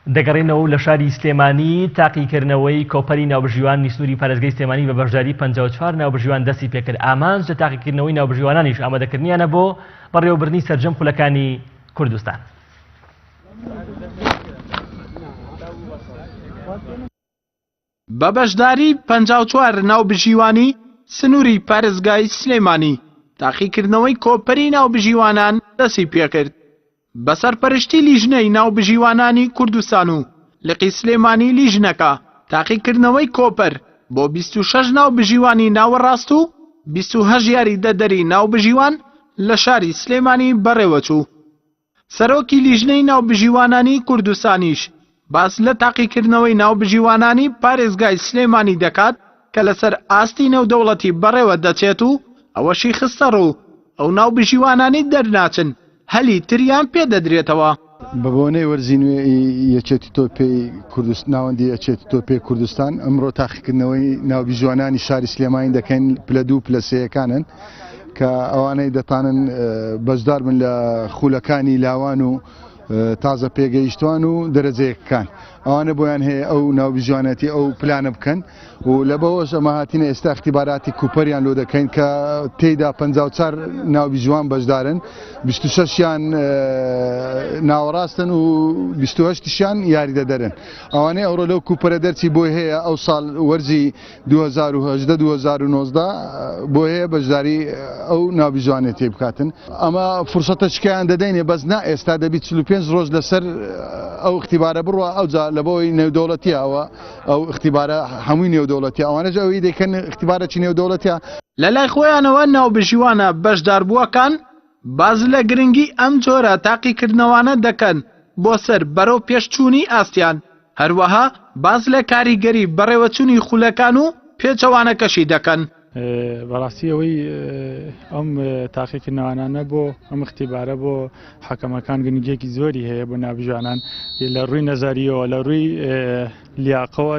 دەگەڕێینەوە و لە شاری سلێمانی تاقیکردنەوەی کۆپەری ناوبژیوانی سنووری پارێزگای سلێمانی بە بەشداری 54 ناوبژیوان دەستی پێکرد، ئامانج لە تاقیکردنەوەی ناوبژیوانانیش ئامادەکردنیانە بۆ بەڕێوەبردنی سەرجەم خولەکانی کوردستان. بە بەشداری 54 ناوبژیوانی سنووری پارێزگای سلێمانی تاقیکردنەوەی کۆپەری ناوبژیوانان دەستی پێکرد. بە سەرپەرشتی لیژنەی ناوبژیوانانی کوردستان و لقی سلێمانی لیژنەکە تاقیکردنەوەی کۆپەر بۆ 26 ناوبژیوانی ناوەڕاست و 28 یاریدەدەری ناوبژیوان لە شاری سلێمانی بەڕێوەچوو. سەرۆکی لیژنەی ناوبژیوانانی کوردستانیش باس لە تاقیکردنەوەی ناوبژیوانانی پارێزگای سلێمانی دەکات کە لەسەر ئاستی نێودەوڵەتی بەڕێوە دەچێت و ئەوەشی خستەڕوو، ئەو ناوبژیوانانەی دەرناچن هەلی تریان پێ دەدرێتەوە. بە بۆنەی وەرزی نوێ ی یەکێتی تۆپێی کوردستان ناوەندی یەکێتی تۆپێی کوردستان ئەمڕۆ تاقیکردنەوەی ناوبژیوانانی شاری سلێمانی دەکەین پلە دوو پلە سێیەکانن کە ئەوانەی دەتانن بەشدار بن لە خولەکانی لاوان و تازە پێگەیشتوان و دەرەجەیەکەکان ئەوانە بۆیان هەیە ئەو ناوبژیوانەتی ئەو پلانە بکەن و لە بەوەش ئەمە هاتینە ئێستا اختیباراتی کوپەریان لۆ دەکەین کە تێیدا 54 ناوبژیوان بەشدارن 26یان ناوەڕاستن و 28شیان یاریدەدەرن ئەوانەی ئەوڕۆ لەو کوپەرە دەرچی بۆی هەیە ئەو ساڵ وەرزی 2018 2019 بۆ هەیە بەشداری ئەو ناوبژیوانێتی بکاتن ئەمە فرسەتە شکیان دەدەینێ بەس نا ئێستا دەبی 45 ڕۆژ لەسەر ئەو اختیبارە بڕوا ئەوجا لە بۆی نێودەوڵەتی ئەوە ئەو اختیبارە هەمووی نێودەوڵەتی ئەوانەش ئەوەی دەکەن اختیبارەکی نێودەوڵەتیە. لە لای خۆیانەوە ناوبژیوانە بەشداربووەکان باس لە گرنگی ئەم جۆرە تاقیکردنەوانە دەکەن بۆ سەر بەرەو پێشچوونی ئاستیان، هەروەها باس لە کاریگەری بەڕێوەچوونی خولەکان و پێچەوانەکەشی دەکەن. بەڕاستی ئەوەی ئەم تاقیکردنەوانانە بۆ ئەم اختیبارە بۆ حەکەمەکان گرنگیەکی زۆری هەیە بۆ نابژانان لە ڕووی نەزەریەوە لە ڕووی لیاقەوە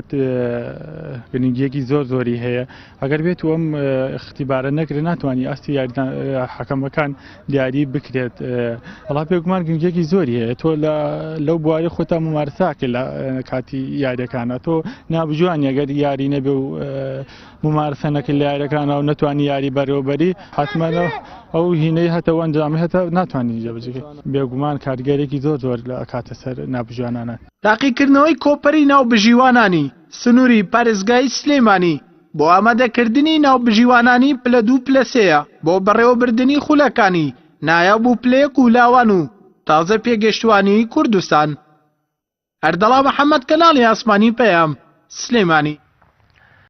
گرنگیەکی زۆر زۆری هەیە ئەگەر بێت و ئەم اختیبارە نەکرێت ناتوانانی ئاستی حەکەمەکان دیاری بکرێت وەڵا بێگومان گرنگیەکی زۆری هەیە تۆ لە لەو بواری خۆتا ممارساکە لە کاتی یاریەکانە تۆ نابجوانی ئەگەر یاری نەبێ و ممارسە نەکرد لە یاریەکانە و نەتوانی یاری بەرەوبەری حتمما ئەو هینەی هەتە و ئەنجامی هەتە ناتوانانی جێبەجێ بێگومان کارگەرێکی زۆر زۆر لە ئەکاتە سەر نابژوانانە. تاقیکردنەوەی کۆپەری ناوبژیوانانی سنووری پارێزگای سلێمانی بۆ ئامادەکردنی ناوبژیوانانی پلە دوو پلە سێیە بۆ بەڕێوەبردنی خولەکانی نایاب و پلە یەک و لاوان و تازە پێگەشتووانی کوردستان. ئەردەڵا محەمەد کەناڵی ئاسمانی پەیام، سلێمانی.